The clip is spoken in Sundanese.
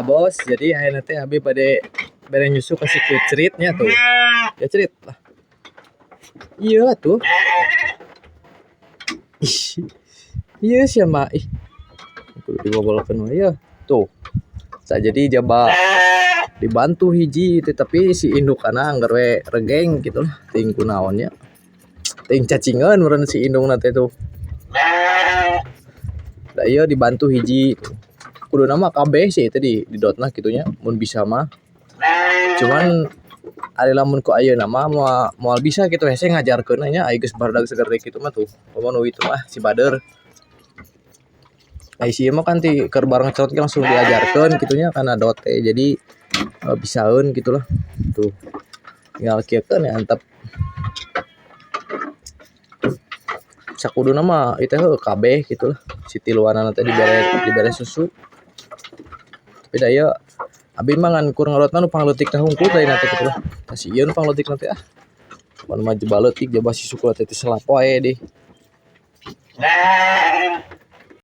Bos, jadi ayeuna teh abi bade bere nyusu ka si Kucrit nya tuh. Ya Crit lah. Iya tuh. Ih. Iya sia mah ih. Kudu dibobolkeun we ya. Tuh. Jadi jaba dibantu hiji tetapi si indukana angger we regeng gitu lah teuing kunaon nya. Teuing cacingeun meureun si indungna teh tuh. Da ieu dibantu hiji. Kuduna mah kabeh sih itu di didotna kitu nya mun bisa mah. Cuman ari lamun ku ayeuna mah moal moal bisa kitu hese ngajarkeun nya ai geus barudak sagede kitu mah tuh. Komo nu itu mah si Bader. Ai si ieu mah kan ti keur bareng cerot ge langsung diajarkeun kitu nya kana dot teh. Jadi bisaeun kitu lah. Tuh. Tinggal kieukeun ya antep. Sakuduna mah ieu teh heuh kabeh kitu lah. Si tiluanana teh dibere susu. Tapi da ieu abi mah ngan kur ngadotna nu pangleutik teh hungkul tadina teh kitu lah. Tah si ieu nu pangleutikna teh ah. Mun mah jaba leutik jaba si sukuna teh teu selapoe deui.